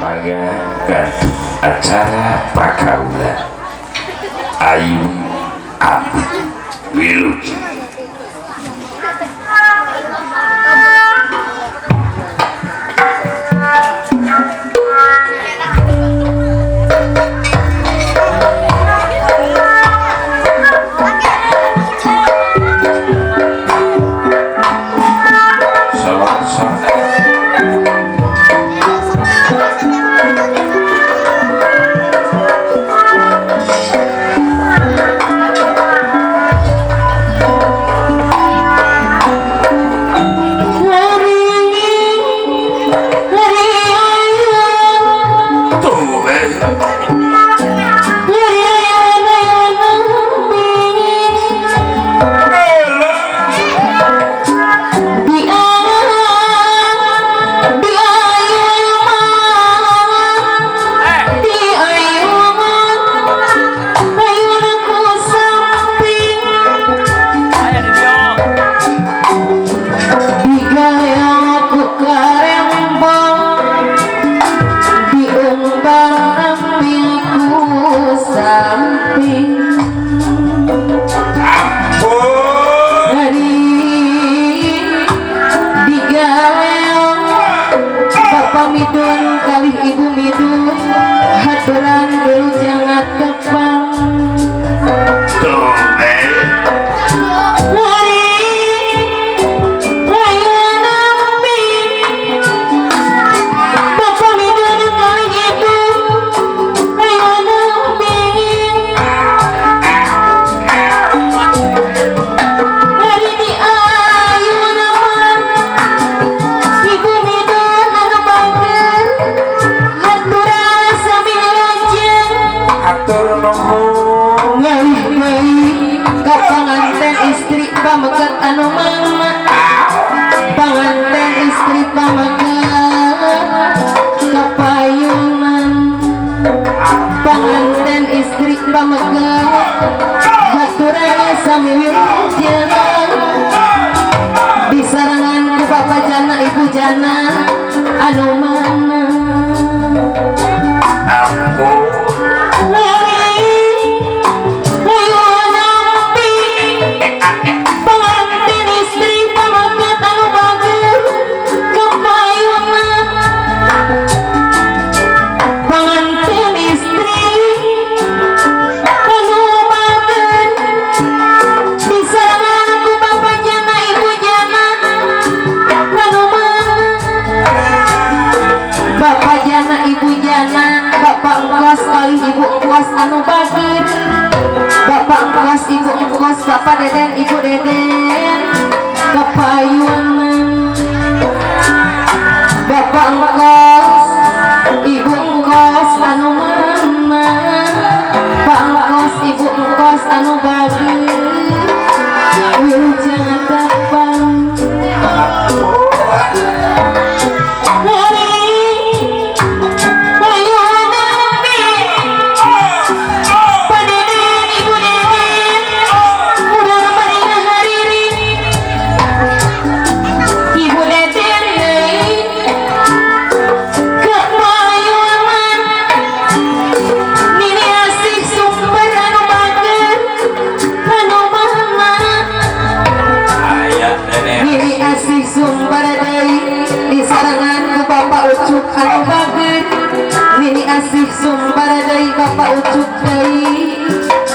Mangga ka acara pakaulan ayu abdi wilujeng. Midun kalih ibu midun haturan dulu jangan tepang. Bapak midun kalih ibu Istri pameget anu mama, panganten istri pameget kapayungan, panganten istri pameget haturan sami wilujeng, disarangan ku bapak jana ibu jana anu mana. Ibu engkos anu bagir, bapak engkos, ibu engkos, bapak deden, ibu deden, kepayungan, bapak engkos, ibu engkos anu mama, pak engkos, ibu engkos anu bagir, wilujeng tepang. Nini asih sumber deui bapak ucuk deui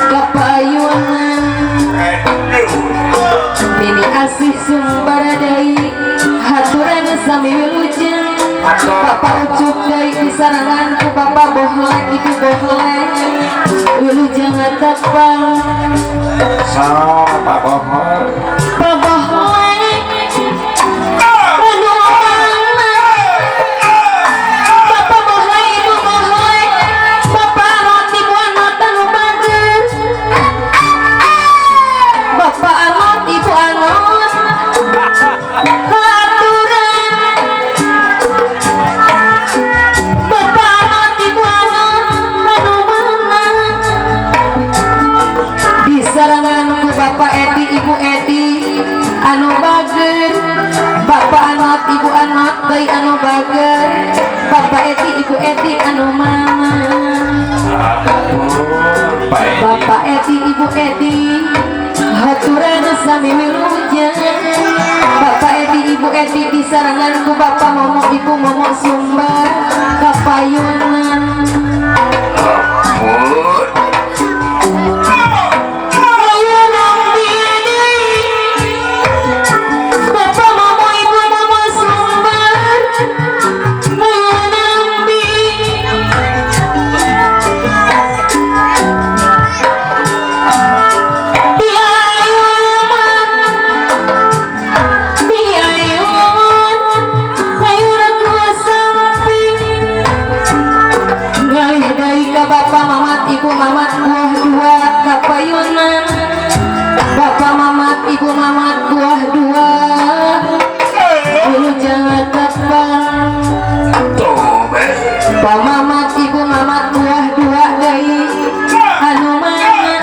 kapayunan, nini asih sumber deui haturan sami wilujeng, bapak ucuk deui disarangan ku bapak bohlek ibu bohlek wilujeng tepang. Salam Pak Bohlek. Pak Bohlek Bapak Edi, Ibu Edi, Ibu Edi anu mana Bapak Edi Ibu Edi haturan sami wilujeng Bapak Edi Ibu Edi disarangan ku Bapak Momo Ibu Momo Sumber kapayunan Bapak Momo Ibu Momo Sumber menambi Bapak Mamat Ibu Mamat buah dua kapayunan Bapak Mamat Ibu Mamat buah dua wilujeng tepang Pak Mamat Ibu Mamat buah dua deui anu mana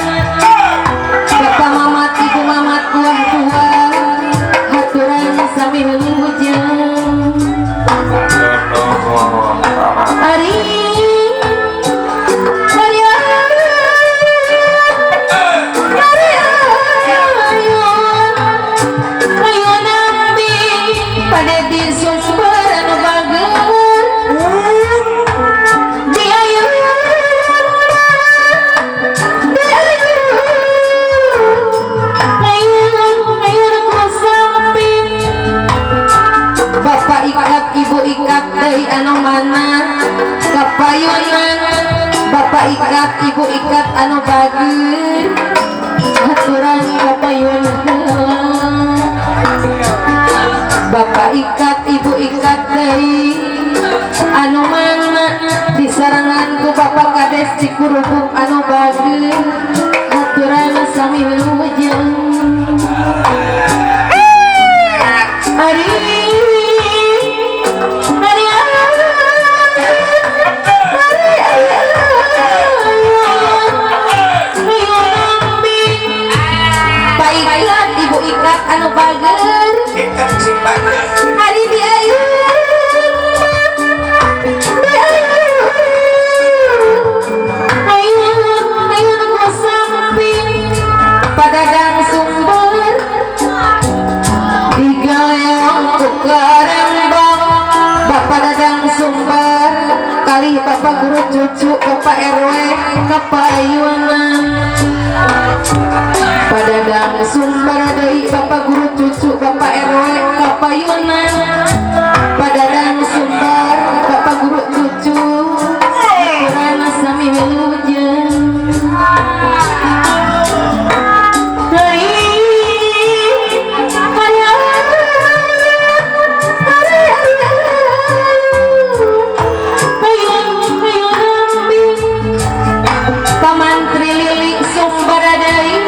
Bapak Mamat Ibu Mamat buah dua haturan sami wilujeng Ari Bapak ikat Ibu ikat deui anu mana kapayunan Bapak ikat Ibu ikat anu bager haturan kapayunan Bapak ikat Ibu ikat deui anu mana disarangan ku Bapak Kades Cikurubuk anu bager haturan sami wilujeng Ari Pak ikat Ibu ikat anu bager Ari diayun ayun ayun ku samping Padadang Sumber digaleong ku Karembang Bapak Dadang Sumber kali Bapak Guru cucu Bapak RW kapayunan Padadang Sumber deui Bapak Guru cucu Bapak RW kapayunan Padadang Sumber Bapak Guru cucu haturan sami wilujeng Pamantri Lili Sumber deui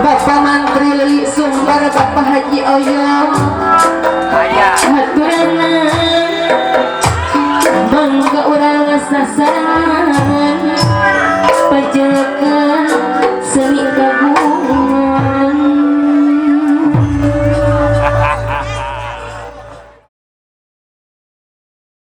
Bapak Mantri Lili Sumber Bapak Haji Oyong haturana bangga urang sasaran pajaka seni kagunan.